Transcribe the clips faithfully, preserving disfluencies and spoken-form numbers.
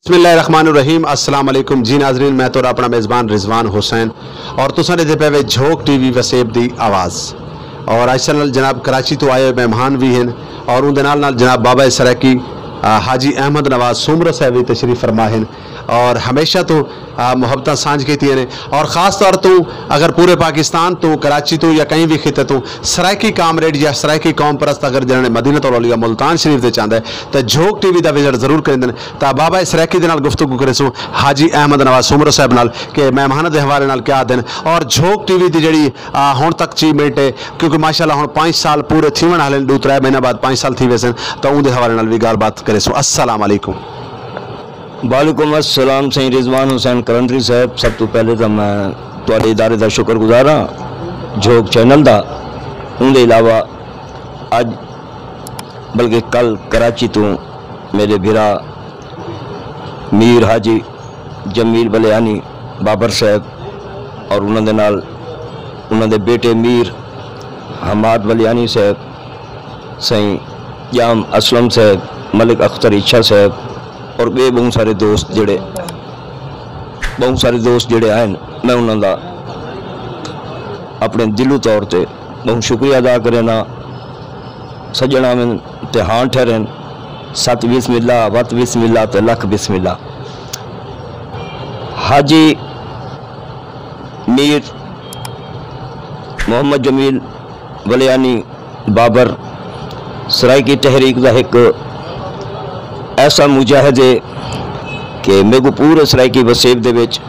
بسم اللہ الرحمن الرحیم۔ السلام علیکم جی ناظرین، میں تہاݙا اپݨا میزبان رضوان حسین اور تساں ݙیہدے پئے وے جھوک ٹی وی وسیب دی آواز۔ اور اڄ ساݙے نال جناب کراچی توں آئے ہوئے مہمان وی ہن اور اوندے نال نال جناب بابا سرائیکی، آ، حاجی احمد نواز سومرو صاحب وی تشریف فرما ہن اور ہمیشہ توں، آ، محبتاں سانجھ کیتیاں نے اور خاص طور توں اگر پورے پاکستان توں، کراچی توں یا کہیں وی خطے توں سرائیکی کامریڈ یا سرائیکی قوم پرست اگر جنہاں نے مدینۃ الاولیاء ملتان شریف دے چاہندا ہے تاں جھوک ٹی وی دا وزٹ ضرور کریندن۔ تاں بابا سرائیکی دے نال گفتگو کریسوں حاجی احمد نواز سومرو صاحب نال کہ مہماناں دے حوالے نال کیا آہدن اور جھوک ٹی وی دی جڑی، آ، ہݨ تک اچیومنٹ ہے، کیونکہ ماشاءاللہ ہݨ پنج سال پورے تھیوݨ والے ہن، ݙو ترے مہینے بعد پنج سال تھی ویسن، تاں اوندے حوالے نال وی ڳالھ بات کریسوں۔ السلام علیکم۔ وعلیکم السلام سئیں رضوان حسین قلندری صاحب، سب توں پہلے تاں میں تہاݙے ادارے دا شکر گزار ہاں، جھوک چینل دا۔ اوندے علاوہ اڄ بلکہ کل کراچی توں میݙے بھرا میر حاجی جمیل ولیانی بابر صاحب اور انہاں دے نال انہاں دے بیٹے میر حماد ولیانی صاحب، سئیں ڄام اسلم صاحب، ملک اختر ایچھا صاحب اور ٻئے ٻہوں سارے دوست جڑے، ٻہوں سارے دوست جڑے آئن، میں انہاں دا اپݨے دلوں طور تے ٻہوں شکریہ ادا کرینداں۔ سڄݨ آون تے ہاں ٹھہرن، ست بسم اللہ، وت بسم اللہ تے لکھ بسم اللہ۔ حاجی میر محمد جمیل ولیانی بابر سرائیکی تحریک دا ہک ایسا مجاہد ہے کہ میکوں پورے سرائیکی وسیب دے وچ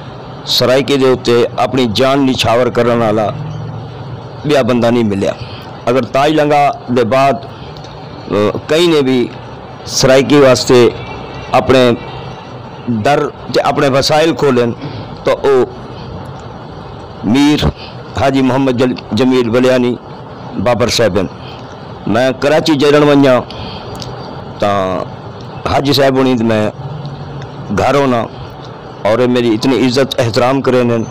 سرائیکی دے اتے اپݨی جان نچھاور کرݨ والا ٻیا بندہ نہیں ملیا۔ اگر تاج لنگا دے بعد، آ، کہیں نے بھی سرائیکی واسطے اپݨے در تے اپݨے وسائل کھولن تو او میر حاجی محمد جل-، جمیل ولیانی بابر صاحب ہن۔ میں کراچی جیڑݨ ونڄاں تاں حاجی صاحب ہݨی تے میں گھر ہونا اور اے میݙی اتنی عزت احترام کریندن۔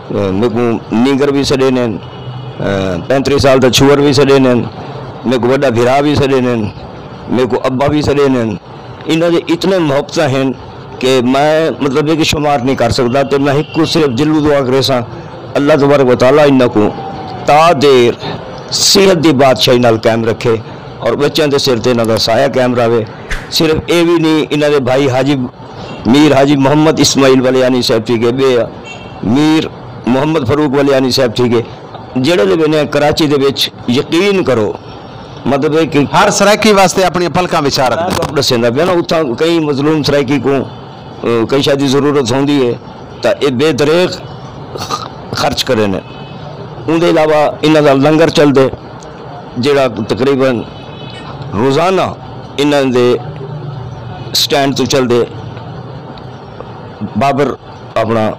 میکوں نینگر وی سݙیندن، پینتریہہ سال دا چھوہر وی سݙیندن، میکوں وݙا بھرا وی سݙیندن، میکوں ابا وی سݙیندن۔ انہاں دے اتنے محبتاں ہن کہ میں مطلب ہے کہ شمار نہیں کر سکدا۔ تے میں ہک کوں صرف دلوں دعا کریساں، اللہ تبارک و تعالیٰ انہاں کوں تا دیر صحت دی بادشاہی نال قائم رکھے اور بچیاں دے سر تے انہاں دا سایہ قائم رہے۔ صرف اے وی نہیں، انہاں دے بھائی حاجی میر حاجی محمد اسماعیل ولیانی صاحب تھی گئے، ٻئے میر محمد فاروق ولیانی صاحب تھی گئے، جڑے دے ویندے ہیں کراچی دے وچ، یقین کرو، مطلب ہے کہ ہر سرائیکی واسطے اپݨیاں پلکاں وچھا رکھدے۔ میں تہاکوں ݙسیندا پیاں نا، اتھاں کئی مظلوم سرائیکی کوں، آ، کئی شے دی ضرورت ہوندی ہے تاں اے بے دریغ خرچ کریندن۔ اوندے علاوہ انہاں دا لنگر چلدے، جیڑھا تقریباً روزانہ انہاں دے سٹینڈ توں چلدے، بابر اپݨا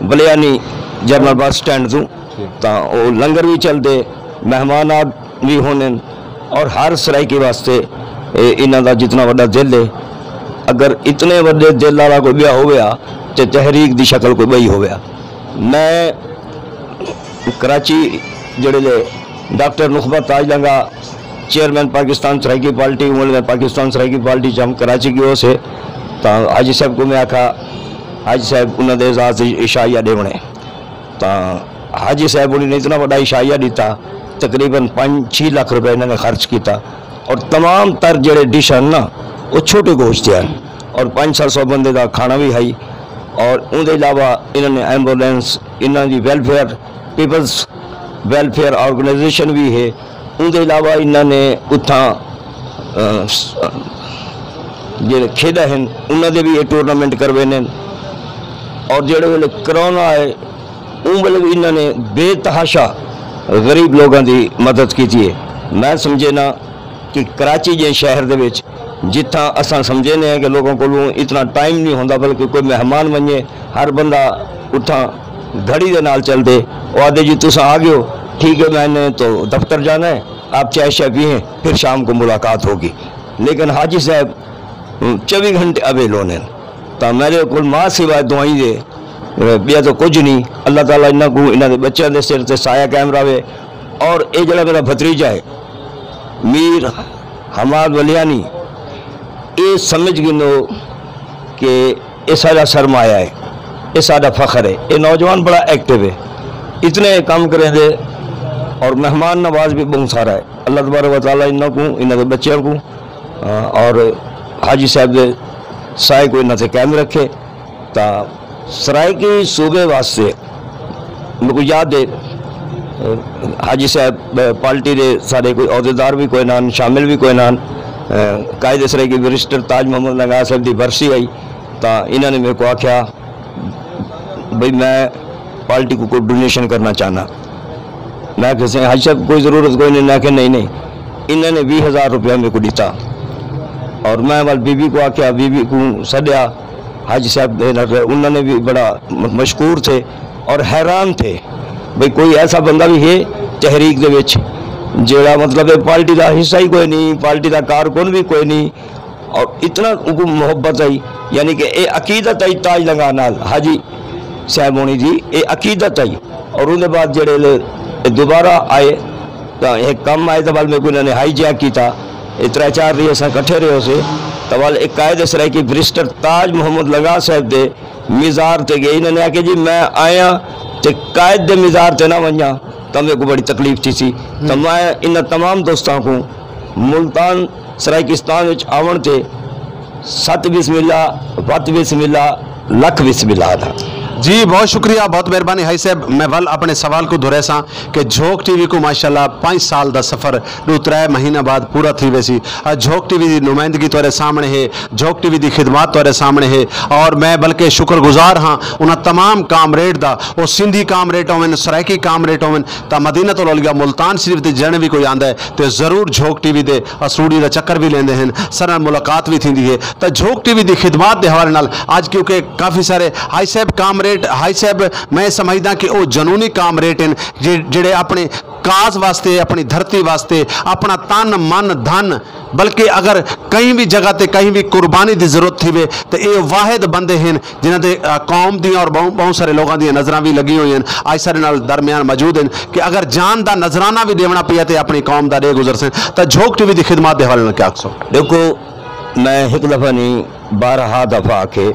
ولیانی جنرل بس سٹینڈ توں، تاں او لنگر وی چلدے، مہمانات وی ہوندن اور ہر سرائیکی واسطے اے انہاں دا جتنا وݙا دل ہے، اگر اتنے وݙے دل والا کوئی ٻیا ہووے ہا تے تحریک دی شکل کوئی ٻئی ہووے ہا۔ میں کراچی جڑے لے ڈاکٹر نخبہ تاج لنگا، چیئرمین پاکستان سرائیکی پارٹی، اوں ویلے میں پاکستان سرائیکی پارٹی چ ہم کراچی ڳیوس، تاں حاجی صاحب کوں میں آکھا، حاجی صاحب انہاں دے اعزاز اچ عشائیہ ݙیوݨے۔ تاں حاجی صاحب انہاں نے اتنا وݙا عشائیہ ݙتا، تقریباً پنج چھ لکھ روپے انہاں نے خرچ کیتا، اور تمام تر جڑے ڈش ہن نا، او چھوٹے گوشت دے ہن، اور پنج ست سو بندے دا کھانا وی ہئی، اور اوں دے علاوہ انہاں نے ایمبولینس، انہاں دی ویلفیئر، پیپلز ویلفیئر آرگنائزیشن وی ہے۔ اوں دے علاوہ انہاں نے اتھاں، آ، س-، جڑے کھیݙاں ہن، انہاں دے وی اے ٹورنامنٹ کرویندن۔ اور جڑے ویلے کرونا آئے، اوں ویلے وی انہاں نے بے تحاشا غریب لوگاں دی مدد کیتی ہے۔ میں سمجھے نا کہ کراچی جئیں شہر دے وچ جتھاں اساں سمجھیندے ہیں کہ لوگوں کولوں اتنا ٹائم نہیں ہوندا، بلکہ کوئی مہمان ونڄے، ہر بندہ اتھاں گھڑی دے نال چلدے، او آہدے، "جی تساں آ ڳیو، ٹھیک ہے، میں نے تو دفتر جانا ہے، آپ چائے شائے پیئیں، پھر شام کو ملاقات ہوگی۔" لیکن حاجی صاحب، ہم، چووی گھنٹے اویلیبل ہوندن۔ تاں میݙے کول ماں سوائے دعائیں دے، اے، ٻیا تاں کجھ نہیں۔ اللہ تعالیٰ انہاں کوں، انہاں دے ٻچیاں دے سر تے سایہ قائم رہے۔ اور اے جڑا میݙا بھتریجہ ہے، میر حماد ولیانی، اے سمجھ گھنو کہ اے ساݙا سرمایہ ہے، اے ساݙا فخر ہے۔ اے نوجوان بڑا ایکٹیو ہے، اتنے کم کریندے اور مہمان نواز بھی بہت سارا ہے۔ اللہ تبارک و تعالیٰ انہاں کوں، انہاں دے بچیاں کوں، آ، اور حاجی صاحب دے سائے کوں انہاں تے قائم رکھے۔ تاں سرائیکی صوبے واسطے میکوں یاد ہے، حاجی صاحب، پارٹی دے سارے کوئی عہدیدار بھی کوئی نہ ہن، شامل بھی کوئی نہ ہن۔ قائد سرائیکی بیرسٹر تاج محمد لنگاہ صاحب دی برسی آئی، تاں انہاں نے میکوں آکھیا، بھئی میں پارٹی کوں کوئی ڈونیشن کرنا چاہنا۔ میں آکھیا سئیں حاجی صاحب کوئی ضرورت کوئی نہیں، انہاں آکھیا نہیں نہیں۔ انہاں نے ویہہ ہزار روپیہ میکوں ݙتا اور میں ول بی بی کوں آکھیا، بی بی کوں سݙیا، حاجی صاحب دے نال، انہاں نے بھی بڑا م-، مشکور تھے اور حیران تھے بھئی کوئی ایسا بندہ بھی ہے تحریک دے وچ جیڑا مطلب ہے پارٹی دا حصہ ہی کوئی نہیں، پارٹی دا کارکن بھی کوئی نہیں، اور اتنا اوکوں محبت آئی، یعنی کہ اے عقیدت آئی تاج لنگاہ نال حاجی صاحب ہونی دی اے عقیدت آئی۔ اور اوندے بعد جڑے لے اے دوبارہ آئے تاں اے کم آئے تاں ول میکوں انہاں نے ہائی جیک کیتا۔ اے ترے چار ݙینھ اساں کٹھے رہے ہوسے تاں ول اے قائد سرائیکی بیرسٹر تاج محمد لنگاہ صاحب دے مزار تے ڳئے۔ انہاں نے آکھیا جی میں آیاں تے قائد دے مزار تے نہ ونڄاں تاں میکوں بڑی تکلیف تھیسی۔ تاں میں انہاں تمام دوستاں کوں ملتان سرائیکستان وچ آوݨ تے ست بسم اللہ، وت بسم اللہ، لکھ بسم اللہ آہداں۔ جی بہت شکریہ، بہت مہربانی حاجی صاحب۔ میں ول اپݨے سوال کوں دہریساں کہ جھوک ٹی وی کوں ماشاءاللہ پنج سال دا سفر ݙو ترے مہینے بعد پورا تھی ویسی۔ اڄ جھوک ٹی وی دی نمائندگی تہاݙے سامݨے ہے، جھوک ٹی وی دی خدمات تہاݙے سامݨے ہے، اور میں بلکہ شکر گزار ہاں انہاں تمام کامریڈ دا، او سندھی کامریڈ ہوون، سرائیکی کامریڈ ہوون، تاں مدینۃ الاولیاء ملتان شریف تے جݨ وی کوئی آندا ہے تے ضرور جھوک ٹی وی دے اسٹوڈیو دا چکر وی لیندے ہن، ساݙے نال ملاقات وی تھیندی ہے۔ تاں جھوک ٹی وی دی خدمات دے حوالے نال اڄ کیونکہ کافی سارے حاجی صاحب کامریڈ، حاجی صاحب میں سمجھداں کہ او جنونی کامریڈ ہن، جے-، جڑے اپݨے کاز واسطے، اپݨی دھرتی واسطے، اپݨا تن، من، دھن، بلکہ اگر کہیں بھی جگہ تے کہیں بھی قربانی دی ضرورت تھیوے تے اے واحد بندے ہن جنہاں دے، آ، قوم دیاں اور بہوں، بہوں سارے لوگاں دیاں نظراں بھی لگی ہوئی ہن۔ اج سارے نال درمیان موجود ہن کہ اگر جان دا نذرانہ بھی ݙیوݨا پیا تے اپݨی قوم دا ݙے گزرسن۔ تاں جھوک ٹی وی دی خدمات دے حوالے نال کیا آکھسو؟ ݙیکھو، میں ہک دفعہ نہیں، بارہا دفعہ آکھے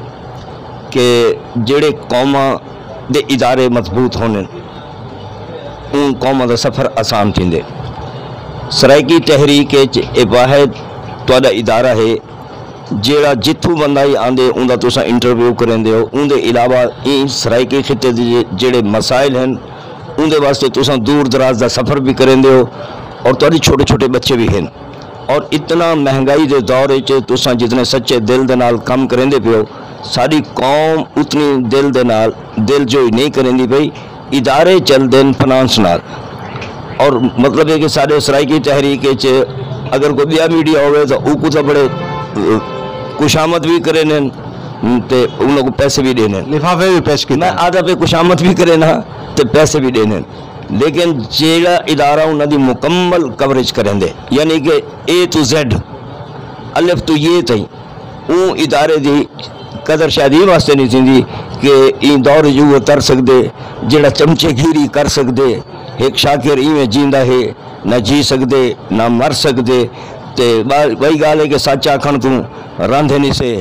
کہ جڑے قوماں دے ادارے مضبوط ہوندن، اوں قوماں دا سفر آسان تھیندے۔ سرائیکی تحریک اچ اے واحد تہاݙا ادارہ ہے جیڑھا جتھوں بندہ ہی آندے اوندا تساں انٹرویو کریندے ہو۔ اوندے علاوہ ایں سرائیکی خطے دے جیڑھے مسائل ہن اوندے واسطے تساں دور دراز دا سفر بھی کریندے ہو اور تہاݙے چھوٹے چھوٹے بچے بھی ہن۔ اور اتنا مہنگائی دے دور اچ تساں جتنے سچے دل دے نال کم کریندے پیو، ساݙی قوم اتنی دل دے نال دل جوئی نہیں کریندی پئی۔ ادارے چلدن فنانس نال، اور مطلب ہے کہ ساݙے سرائیکی تحریک اچ اگر کوئی ٻیا میڈیا ہووے تاں اوکوں تاں بڑے، اہ، خوشامد بھی کریندن تے انہاں کوں پیسے بھی ݙیندن۔ لفافے بھی پیش کیتے۔ میں آہدا پیا خوشامد بھی کرینداں تے پیسے بھی ݙیندن۔ لیکن جیڑھا ادارہ انہاں دی مکمل کوریج کریندے، یعنی کہ اے ٹو زیڈ، الف توں یے تئیں، اوں ادارے دی قدر شاید ایں واسطے نہیں تھیندی کہ ایں دور جو وہ تر سکدے، جیڑھا چمچے گیری کر سکدے، ہک شاکر ایویں جیندا ہے، نہ جی سکدے، نہ مر سکدے۔ تے ٻا-، ٻئی ڳالھ ہے کہ سچ آکھݨ توں راندھے نہیں سے،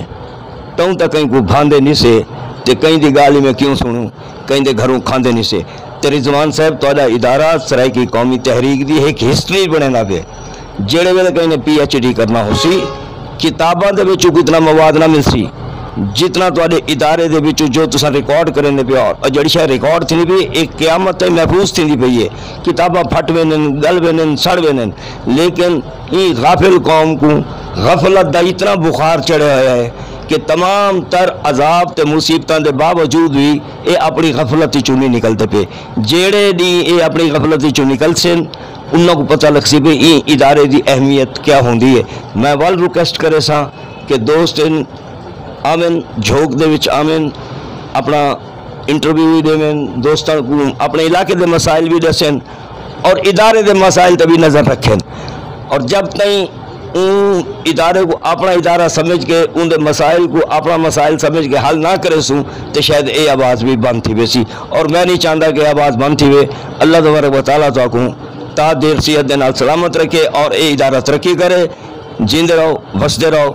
توں تاں کہیں کوں بھاندے نہیں سے، تے کہیں دی ڳالھ میں کیوں سݨوں؟ کہیں دے گھروں کھاندے نہیں سے۔ تے رضوان صاحب، تہاݙا ادارہ سرائیکی قومی تحریک دی ہک ہسٹری بݨیندا پئے۔ جیڑھے ویلے کہیں نے پی ایچ ڈی کرنا ہوسی، کتاباں دے وچ کوں اتنا مواد نہ ملسی، جتنا تہاݙے ادارے دے وچ جو تساں ریکارڈ کریندے پئے ہو۔ اور جیڑھی شے ریکارڈ تھیندی پئی، اے قیامت تائیں محفوظ تھیندی پئی ہے۔ کتاباں پھٹ ویندن، ڳل ویندن، سڑ ویندن، لیکن ایں غافل قوم کوں غفلت دا اتنا بخار چڑھیا ہویا ہے کہ تمام تر عذاب تے مصیبتاں دے باوجود وی اے اپݨی غفلت اچوں نہیں نکلدے پئے۔ جیڑھے ݙینہہ اے اپݨی غفلت اچوں نکلسن، انہاں کوں پتہ لڳسی بھئی ایں ادارے دی اہمیت کیا ہوندی ہے۔ میں ول ریکویسٹ کریساں کہ دوست ہن، آون، جھوک دے وچ آون، اپݨا انٹرویو وی ݙیون، دوستاں کوں اپݨے علاقے دے مسائل وی ݙسن اور ادارے دے مسائل تے وی نظر رکھن۔ اور جب تائیں اوں ادارے کوں اپݨا ادارہ سمجھ کے، اوندے مسائل کوں اپݨا مسائل سمجھ کے حل نہ کریسوں، تے شاید اے آواز وی بند تھی ویسی۔ اور میں نہیں چاہندا کہ آواز بند تھیوے۔ اللہ تبارک و تعالیٰ تہاکوں تا دیر صحت دے نال سلامت رکھے اور اے ادارہ ترقی کرے۔ جیندے رہو، وسدے رہو۔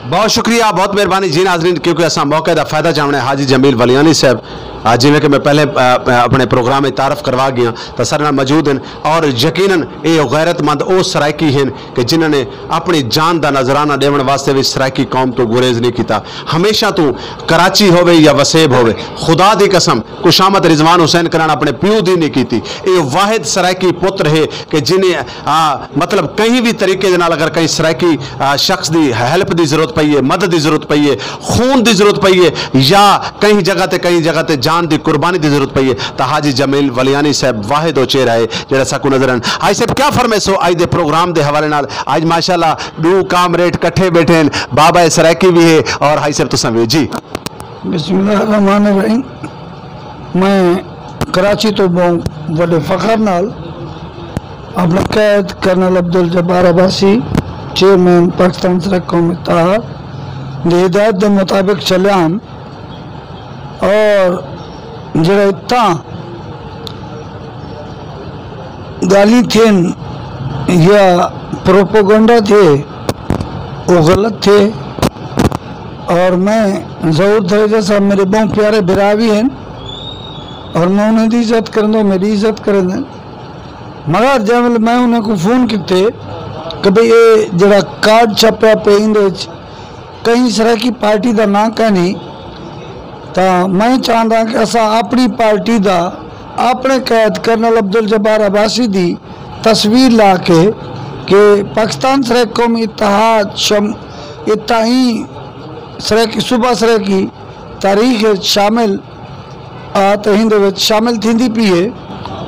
بہت شکریہ، بہت مہربانی جی ناظرین، کیونکہ اساں موقع دا فائدہ چاوݨے۔ حاجی جمیل ولیانی صاحب، آ، جیویں کہ میں پہلے، آ، آ، اپنے پروگرام دی تعارف کروا گیا، تو سارے نال موجود ہیں اور یقیناً اے غیرت مند او سرائیکی ہیں کہ جنہاں نے اپنی جان دا نذرانہ ݙیوݨ واسطے وی سرائیکی قوم تو گریز نہیں کیتا۔ ہمیشہ تو کراچی ہووے یا وسیب ہووے، خدا دی قسم خوشامد رضوان حسین کرن اپنے پیو دی نہیں کیتی۔ اے واحد سرائیکی پتر ہے کہ جنہیں، آ، مطلب کہیں بھی طریقے دے نال اگر کہیں سرائیکی، آ، شخص دی ہیلپ دی ضرورت پئی ہے، مدد دی ضرورت پئی ہے، خون دی ضرورت پئی ہے، یا کہیں جگہ تے، کہیں جگہ تے جان دی قربانی دی ضرورت پئی ہے، تاں حاجی جمیل ولیانی صاحب واحد او چہرہ ہے جڑا ساکوں نظر آن۔ حاجی صاحب، کیا فرمیسو اج دے پروگرام دے حوالے نال؟ اج ماشاءاللہ ݙو کامریڈ کٹھے ٻیٹھے ہن، بابا سرائیکی بھی ہے اور حاجی صاحب تساں بھی۔ جی۔ بسم اللہ الرحمن الرحیم۔ میں کراچی تو بہوں وݙے فخر نال اپݨے قائد کرنل عبدالجبار عباسی، چیئرمین پاکستان سرائیکی قومی اتحاد دی ہدایت دے مطابق چلیا ہم، اور جڑا اتھاں ڳالھیں تھین یا پروپیگنڈا تھے، وہ غلط تھے۔ اور میں، ظہور دھریجہ صاحب میرے بہوں پیارے بھرا بھی ہیں، اور میں انہیں دی عزت کرندوں، میری عزت کرندے۔ مگر جے ویلے میں انہیں کو فون کیتے کہ بھئی اے جڑا کارڈ چھپیا پئے، ایندے وچ کہیں سرائیکی پارٹی دا ناں کائنی، تاں میں چاہنداں کہ اساں اپݨی پارٹی دا، اپݨے قائد کرنل عبدالجبار عباسی دی تصویر لا کے کہ پاکستان سرائیکی قومی اتحاد شم-، اتحاد سرائیکی، صوبہ سرائیکی تاریخ وچ شامل آ تے ہیندے وچ شامل تھیندی پئی ہے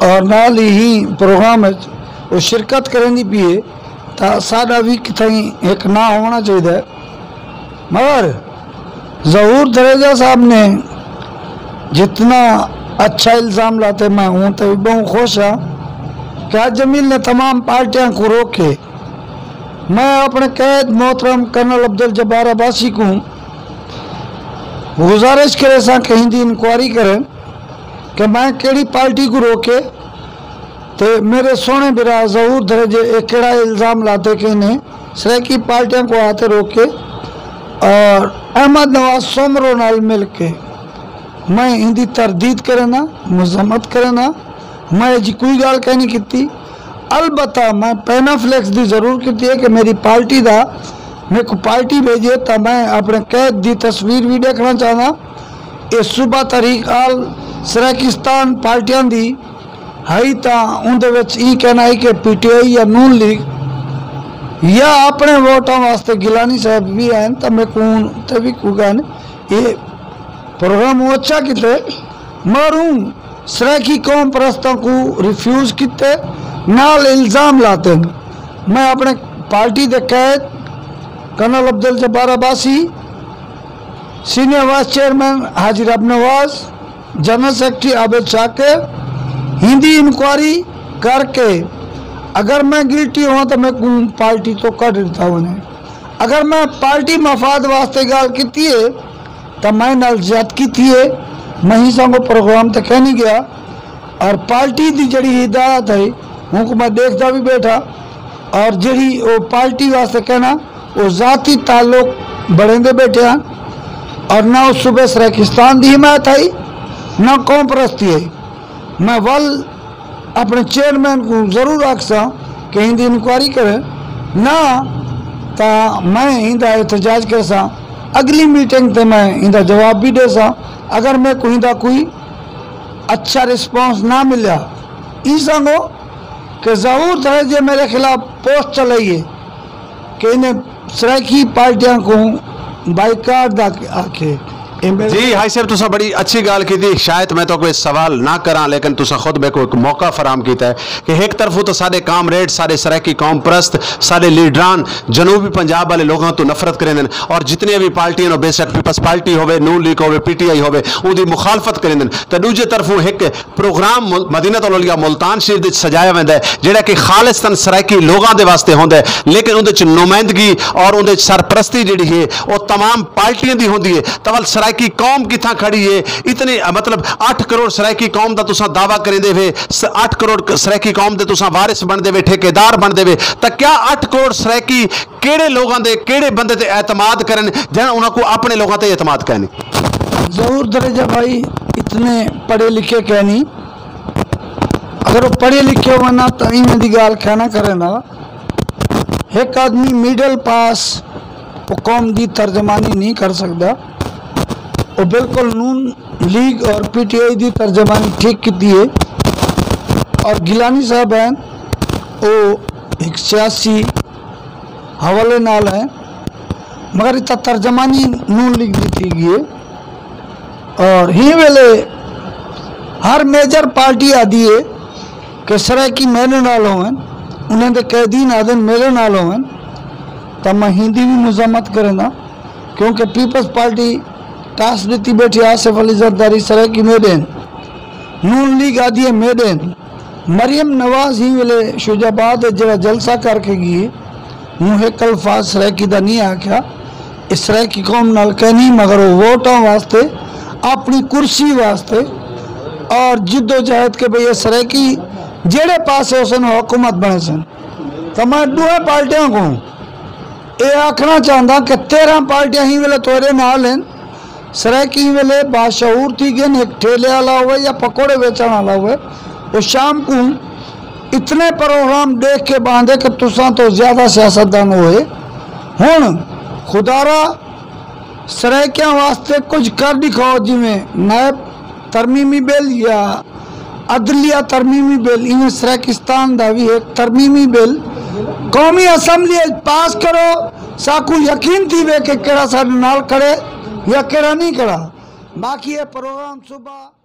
اور نال ہی ہی پروگرام وچ او شرکت کریندی پئی ہے، تاں ساݙا وی کتھائیں ہک ناں ہووݨا چاہیدا ہے۔ مگر ظہور دھریجہ صاحب نے جتنا اچھا الزام لاتے، میں اوں تے وی ٻہوں خوش ہاں کہ حاجی جمیل نے تمام پارٹیاں کوں روک کے میں اپݨے قائد محترم کرنل عبدالجبار عباسی کوں گزارش کریساں کہ ہیندی انکوائری کرن کہ میں کیڑھی پارٹی کوں روکے تے میرے سوہݨے بھرا ظہور دھریجے اے کیڑھا الزام لاتے کہ انہیں سرائیکی پارٹیاں کوں آ تے روکے اور احمد نواز سومرو نال مل کے۔ میں ایندی تردید کرینداں، مذمت کرینداں۔ میں ایجھی کوئی ڳالھ کائنی کیتی۔ البتہ میں پینافلیکس دی ضرور کیتی ہے کہ میری پارٹی دا میکوں پارٹی بھیڄے تاں میں اپݨے قائد دی تصویر وی ݙیکھݨا چاہنداں۔ اے صوبہ تحریک آل سرائیکستان پارٹیاں دی ہئی تاں اوندے وچ ایں کہنا ہئی کہ پی ٹی آئی یا نون لیگ یا اپݨے ووٹاں واسطے گیلانی صاحب وی ہن تاں میکوں اوں تے وی کوئی ڳالھ نئیں۔ اے پروگرام اوں اچھا کیتے، مگر اوں سرائیکی قوم پرستاں کوں ریفیوز کیتے، نال الزام لاتے۔ میں اپݨے پارٹی دے قائد colonel Abdul Jabbar Abbasi, senior vice chairman Haji Rab Nawaz, general secretary Abid Shakir, ہیندی انکوائری کر کے اگر میں گلٹی ہواں تاں میکوں پارٹی توں کڈھ ݙتا ونڄے۔ اگر میں پارٹی مفاد واسطے ڳالھ کیتی ہے تاں میں نال زیادتی کیتی ہے۔ میں ہی سانگو پروگرام تے کائنی ڳیا اور پارٹی دی جڑی ہدایت ہے اونکوں میں ݙیکھدا وی ٻیٹھا اور جڑی او پارٹی واسطے کہنا او ذاتی تعلق بݨیندے ٻیٹھے ہن اور نہ او صوبہ سرائیکستان دی حمایت ہئی نہ قوم پرستی ہئی۔ میں ول اپݨے چیئرمین کوں ضرور آکھساں کہ ایندی انکوائری کرے، نہ تاں میں ایندا احتجاج کرساں۔ اڳلی میٹنگ تے میں ایندا جواب وی ݙیساں۔ اگر میکوں ایندا کوئی اچھا رسپانس نہ ملیا، ایں سانگو کہ ظہور تھئے جے میرے خلاف پوسٹ چلائی ہے کہ انہیں سرائیکی پارٹیاں کوں بائیکاٹ دا آکھے۔ اے میرے جی حاجی صاحب، تساں بڑی اچھی ڳالھ کیتی۔ شاید میں تہاکوں اے سوال نہ کراں، لیکن تساں خود میکوں ہک موقع فراہم کیتا ہے کہ ہک طرفوں تاں ساݙے کامریڈ، ساݙے سرائیکی قوم پرست، ساݙے لیڈران جنوبی پنجاب والے لوکاں توں نفرت کریندن، اور جتنیاں وی پارٹیاں ہن، بے شک پیپلز پارٹی ہووے، نون لیگ ہووے، پی ٹی آئی ہووے، اوندی مخالفت کریندن، تے ݙوجھے طرفوں ہک پروگرام مل-، مدینۃ الاولیاء ملتان شریف دے وچ سجایا ویندا ہے، جیڑھا کہ خالصتاً سرائیکی لوکاں دے واسطے ہوندا ہے، لیکن اوندے وچ نمائندگی اور اوندے وچ سرپرستی جیڑھی ہے، او تمام پارٹیاں دی ہوندی ہے، تاں ول سرائیکی قوم کتھاں کھڑی ہے؟ اتنے، مطلب، اٹھ کروڑ سرائیکی قوم دا تساں دعویٰ کریندے وے، س-، اٹھ کروڑ ک-، سرائیکی قوم دے تساں وارث بݨدے وے، ٹھیکیدار بݨدے وے، تاں کیا اٹھ کروڑ سرائیکی کیڑھے لوگاں دے، کیڑھے بندے تے اعتماد کرن جنہاں انہاں کوں اپݨے لوگاں تے اعتماد کائنی؟ ظہور دریجہ بھائی، اتنے پڑھے لکھے کائنی۔ اگر وہ پڑھے لکھے ہووے نا تاں ایویں دی ڳالھ کائنا کرے نا۔ ہک آدمی مڈل پاس، وہ قوم دی ترجمانی نہیں کر سڳدا۔ وہ بالکل نون لیگ اور پی ٹی آئی دی ترجمانی ٹھیک کیتی ہے۔ اور گیلانی صاحب ہیں، وہ ہک سیاسی حوالے نال ہیں، مگر اتھاں ترجمانی نون لیگ دی تھی ڳئی ہے۔ اور ہی ویلے ہر میجر پارٹی آدھی ہے کہ سرائیکی میرے نال ہوون، انہیں دے قیدین آدھن میرے نال ہوون، تاں میں ہیندی بھی مذمت کریندا، کیونکہ پیپلز پارٹی ٹاس ݙتی بیٹھی، آصف علی زرداری سرائیکی میݙے ہن، نون لیگ آدھی ہے میݙے ہن۔ مریم نواز ہی ویلے شجاع آباد ہے جڑا جلسہ کر کے گئی، ہوں ہک الفاظ سرائیکی دا نہیں آکھیا۔ اس سرائیکی قوم نال کہیں نہیں، مگر وہ ووٹاں واسطے، اپنی کرسی واسطے اور جدوجہد کے بھئی یہ سرائیکی جیڑھے پاسے ہوسن، وہ حکومت بݨیسن۔ تاں میں ݙوہیں پارٹیاں کوں اے آکھݨا چاہنداں کہ تیرھاں پارٹیاں ہی ویلے تہاݙے نال ہن، سرائیکی ہی ویلے باشعور تھی ڳئن، ہک ٹھیلے والا ہووے یا پکوڑے ویچݨ والا ہووے، او شام کوں اتنے پروگرام ݙیکھ کے ٻاہندے کہ تساں توں زیادہ سیاستدان ہوئے۔ ہݨ خدارا سرائیکیاں واسطے کجھ کر ݙکھاؤ، جیویں نیب ترمیمی بل یا عدلیہ ترمیمی بل، ایویں سرائیکستان دا وی ہک ترمیمی بل قومی اسمبلی اچ پاس کرو، ساکوں یقین تھیوے کہ کیڑھا ساݙے نال کھڑے یا کیڑھا نہیں کھڑا۔ باقی اے پروگرام صبح